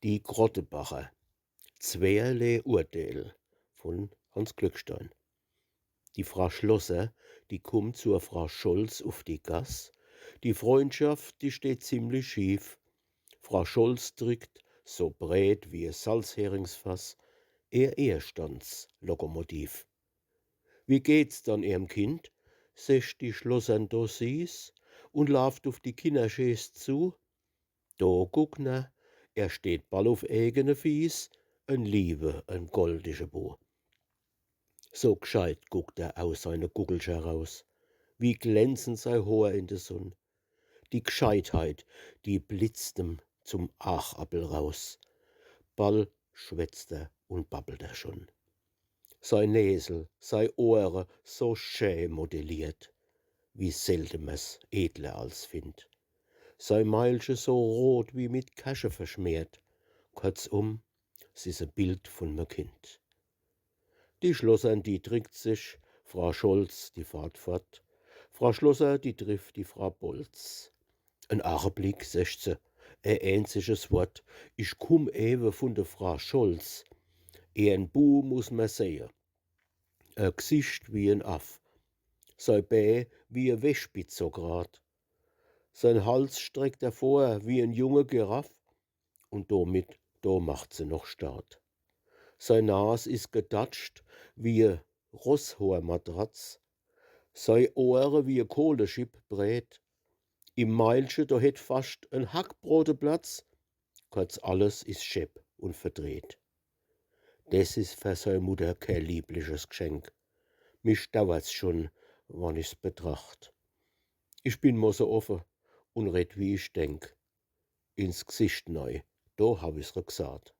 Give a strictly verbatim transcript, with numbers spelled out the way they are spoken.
Die Krottebacher. Zweierlei Urteil von Hanns Glückstein. Die Fra Schlosser, die kummt zur Fra Scholz uf die Gass. Die Freundschaft, die steht ziemlich schief. Fra Scholz drickt, so brät wie e Salzheringsfass, ehr Ehestandslokomotiv. „Wie geht's dann Ihrem Kind?“, secht die Schlossern do sieß un laaft uf die Kinnerschees zu. Do guck ner, er steht ball uf eigene Fieß, en liewe, en goldische Bu. So gscheit guckt er aus seine Guckelcher raus, wie glänzen sei Hoor in de Sunn. Die Gscheitheit, die blitzt em zum Aachappel raus. Ball schwätzt er un babbelt er schun. Sei Näsel, sei Ohre so schä modelliert, wie selte mer's edler als findt. Sei Mailche so rot wie mit Käsche verschmiert. Kurzum, s is e Bild vun me Kind. Die Schlossern, die drickt sich, Fra Scholz, die fahrt fort. Fra Schlosser, die trifft die Fra Bolz. En Aacheblick, secht se, e änziges Wort: „Ich kumm ewe vun de Fra Scholz. Ihren Bu muss mer sehe. E Gsicht wie en Aff, sei Bää wie e Wäschbitz so grad. Sein Hals streckt er vor wie en junge Giraff, un domit, do macht se noch Staat. Sei Nas is gedatscht wie e Rosshoormatratz, sei Ohre wie e Kohleschipp brät. Im Mailche, do hätt fascht en Hackbrote Platz. Kurz, alles is schepp un verdreht. Des is fer sei Mutter kee liebliches Gschenk. Mich dauert's schun, wann ich's betracht. Ich bin mo so offe un red, wie ich denk. Ins Gsicht nei, do hab ich's re gsaat.“